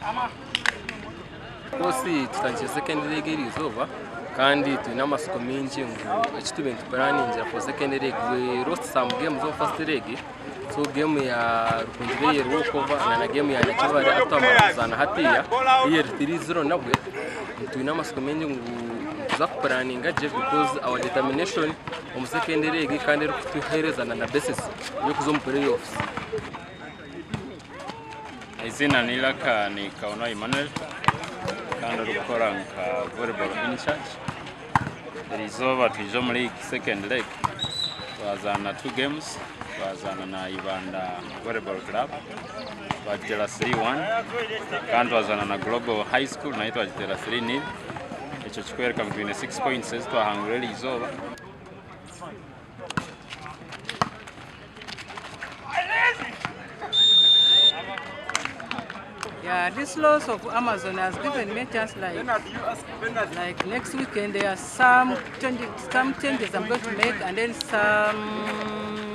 Of course tutandikire second leg eriizooba kandi twine amatsiko maingi ngu eki tubaire nitupuraningira for second leg we lost some games omu first leg so game ya Rukungiri eri walk over na na game ya Nakibare ahu twamara kuzaana hatiiya yo eri 3-0 nabwe twine amatsiko maingi ngu nituza kupuraninga gye because our determination omu second leg kandi erikutuheereza na na basis y'okuza omu play offs. Eiziina n'eiraka ni Kauna Emmanuel kandi orikukora nka volleyball in-charge. Erizooba twija omu league second leg twazaana two games, twazaana na Ibanda volleyball club twagiteera 3-1 kandi twazaana na Global High School nayo twagiteera 3-0. Ekyo kikworeka ngu twine six points ezi twahangura erizooba. Yeah, this loss of Amazon has given me a chance like, like next weekend there are some changes, some changes I'm going to make and then some